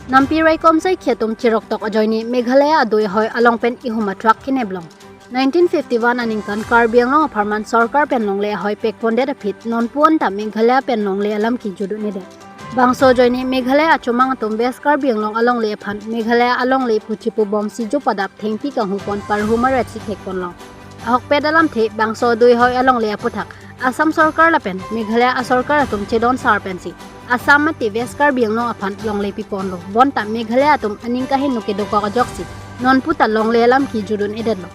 Nampi Raikom sai Khiatum Chirok Tok ajoini Meghalaya adoi hoi along pen ihuma truck kineblong. 1951 aningkan Karbi Anglong Pharman Sarkar pen longle hoi pekpondet phit nonpuon ta Meghalaya pen longle alam ki judu nede. Bangso joini Meghalaya achomang atum West Karbi Anglong along le phan Meghalaya along le puchipu bom siju padap thengpi kanghu pon parhuma retsi thekpon long. Ahok pedalam the bangso dui hoi along le aputhak Assam Sarkar lapen Meghalaya Sarkar atum chedon sar pensi. Assam mati West Karbi Anglong aphan longle pipon lo bonta Meghalaya atum aningka hin nuke doka joksi nonputa longle alam ki judun edet lo.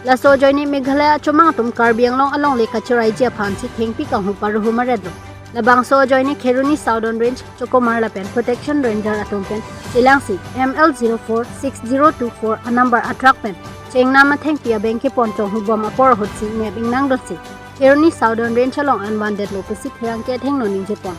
Laso joini Meghalaya chomang atum Karbi Anglong along le kachirai ji aphan si thengpi kanghu paruhuma red lo. Labangso joini Kheruni Southern Range Chokomar lapen Protection Ranger atum pen Silangsi ML046024 a number atrak pen Chengna ma thengpi a bengki ponchong hu bom apor hotsi nep ingnang dotsi Kheruni Southern Range along unwanted lo pasi kherang ke theng no ningje pon.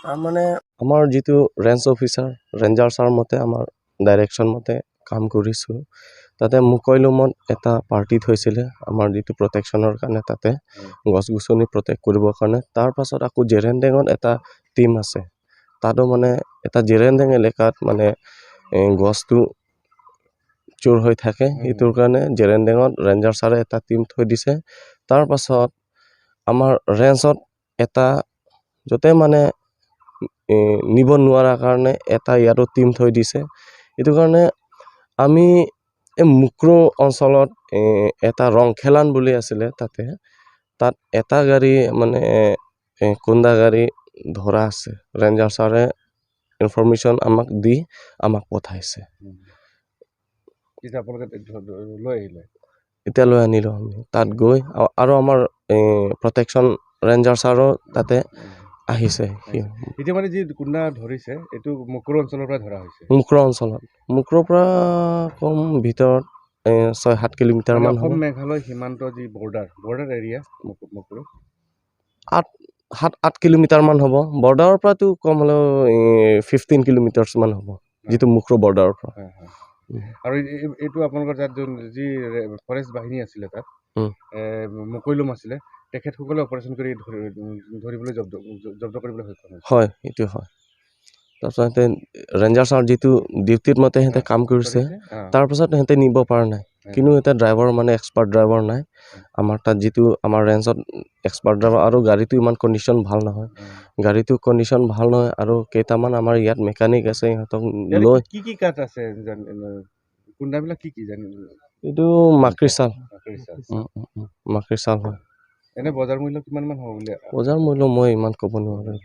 তাৰমানে আমাৰ যিটো range officer ranger sir মতে আমাৰ direction মতে কাম কৰিছোঁ। তাতে মুকৈলুমত এটা পাৰ্টি থৈছিলে আমাৰ যিটো প্ৰটেকশ্যনৰ কাৰণে, তাতে গছ গছনি প্ৰটেক্ট কৰিবৰ কাৰণে। তাৰপাছত আকৌ জেৰেনডেঙত এটা টীম আছে, তাতো মানে এটা জেৰেনডেং এলেকাত মানে গছটো চুৰ হৈ থাকে, সেইটোৰ কাৰণে জেৰেনডেঙত ৰেঞ্জাৰ ছাৰে এটা টীম থৈ দিছে। তাৰপাছত আমাৰ ৰেঞ্জত এটা য'তে মানে নিব নোৱাৰাৰ কাৰণে এটা ইয়াতো টীম থৈ দিছে। সেইটো কাৰণে আমি এই মুক্ৰ অঞ্চলত এটা ৰংখেলান বুলি আছিলে, তাতে তাত এটা গাড়ী মানে কুন্দা গাড়ী ধৰা আছে। ৰেঞ্জাৰ ছাৰে ইনফৰ্মেশ্যন আমাক দি আমাক পঠাইছে। এতিয়া লৈ আনিলোঁ আমি তাত গৈ, আৰু আমাৰ প্ৰটেকশ্যন ৰেঞ্জাৰ ছাৰো তাতে আহিছে। এতিয়া মানে যি কুন্দা ধৰিছে এইটো মুক্ৰ অঞ্চলৰ পৰা ধৰা হৈছে। মুক্ৰ অঞ্চলত, মুক্ৰৰ পৰা কম ভিতৰত 6-7 কিলোমিটাৰ মান অসম মেঘালয় সীমান্ত যি বৰ্ডাৰ এৰিয়া মুক্ৰ 7-8 কিলোমিটাৰ মান হ'ব। বৰ্ডাৰৰ পৰাতো কম হ'লেও 15 কিলোমিটাৰ্ছ মান হ'ব, যিটো মুক্ৰ বৰ্ডাৰৰ পৰা। আৰু এইটো আপোনালোকৰ তাত যি ফৰেষ্ট বাহিনী আছিলে তাত মুকৈলুম আছিলে, তেখেতসকলে অপাৰেশ্যন কৰি ধৰিবলৈ জব্দ কৰিবলৈ সক্ষম হৈছে। হয়, সেইটো হয়। তাৰপিছত সিহঁতে ৰেঞ্জাৰ ছাৰ যিটো ডিউটিত মতে সিহঁতে কাম কৰিছে, তাৰপাছত সিহঁতে নিব পৰা নাই। কিন্তু এতিয়া ড্ৰাইভাৰ মানে এক্সপাৰ্ট ড্ৰাইভাৰ নাই আমাৰ তাত, যিটো আমাৰ ৰেঞ্জত এক্সপাৰ্ট ড্ৰাইভাৰ, আৰু গাড়ীটো ইমান কণ্ডিশ্যন ভাল নহয়, গাড়ীটো কণ্ডিশ্যন ভাল নহয়। আৰু কেইটামান আমাৰ ইয়াত মেকানিক আছে, সিহঁতক লৈ কি কি কাঠ আছে কুন্দাবিলাক কি কি জানি? এইটো মাকৰি চাল, মাকৰি চাল হয়। এনে বজাৰ মূল্য কিমান মান হ'ব বুলি? বজাৰ মূল্য মই ইমান ক'ব নোৱাৰোঁ।